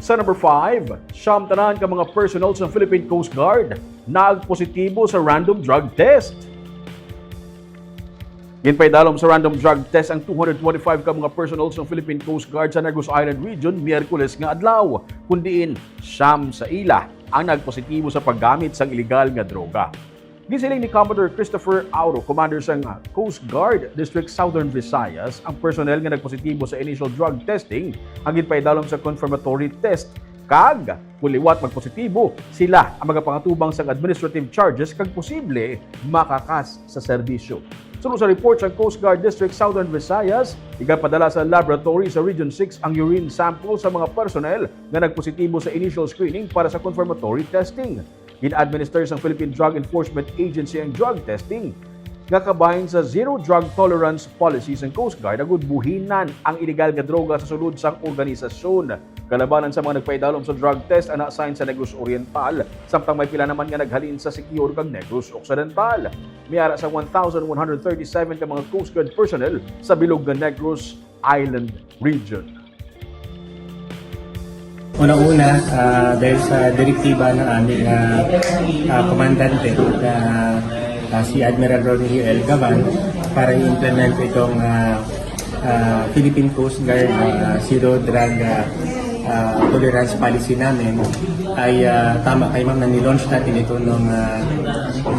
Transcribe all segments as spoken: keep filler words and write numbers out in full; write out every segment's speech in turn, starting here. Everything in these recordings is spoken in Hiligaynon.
Sa number five, siyam tanan ka mga personnel sa Philippine Coast Guard nagpositibo sa random drug test. Ginpaidalom sa random drug test ang two hundred twenty-five ka mga personnel sa Philippine Coast Guard sa Negros Island Region Miyerkules nga adlaw, kun diin siyam sa ila ang nagpositibo sa paggamit sang iligal nga droga. Gisiling ni Commodore Christopher Auro, commander sang Coast Guard District Southern Visayas, ang personnel nga nagpositibo sa initial drug testing ang ginpaidalom sa confirmatory test, kag kung liwat magpositibo, sila ang magapangatubang sang administrative charges kag posible makakas sa serbisyo. Suno sa report sang Coast Guard District Southern Visayas, igapadala sa laboratory sa Region six ang urine sample sa mga personnel nga nagpositibo sa initial screening para sa confirmatory testing. Gin-administer sang Philippine Drug Enforcement Agency ang drug testing, nga kabahin sa zero drug tolerance policy sang Coast Guard, agud buhinan ang iligal nga droga sa sulod sang organisasyon. Kalabanan sa mga nagpaidalom sa drug test ang na-assign sa Negros Oriental, samtang may pila naman nga naghalin sa Siquijor kag Negros Occidental. May ara sa one thousand one hundred thirty-seven ka mga Coast Guard personnel sa bilog nga Negros Island Region. Una-una, ah, dahil sa direktiba ng aming ah, ah, komandante na ah, si Admiral Ronnie L. Gavan para i-implement itong ah, ah, Philippine Coast Guard ah, Zero Drug ah, ah, Tolerance Policy namin ay ah, tama kay ma'am na nilaunch natin ito noong ah,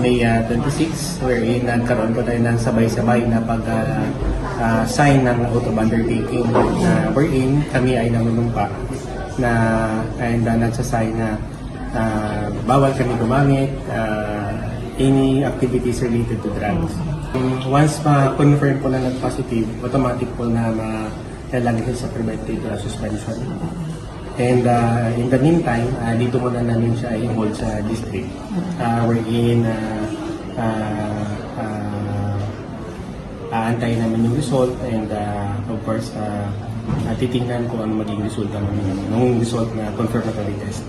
May ah, twenty-six, wherein nagkaroon po tayo ng sabay-sabay na pag ah, ah, sign ng oath of undertaking na wherein kami ay nanunumpa na and uh, nagsasign na ah, bawal kami gumamit ah, any activities related to drugs. Once ma-confirm po na nag-positive, automatic po na ma-, lalagay siya sa preventive ah, suspension. And uh, in the meantime, uh, dito muna namin siya i-hold sa district. Uh, wherein uh, uh, uh, aantayin namin yung result and uh, of course, uh, uh, titingnan kung ano maging resulta ng, ng result na confirmatory test.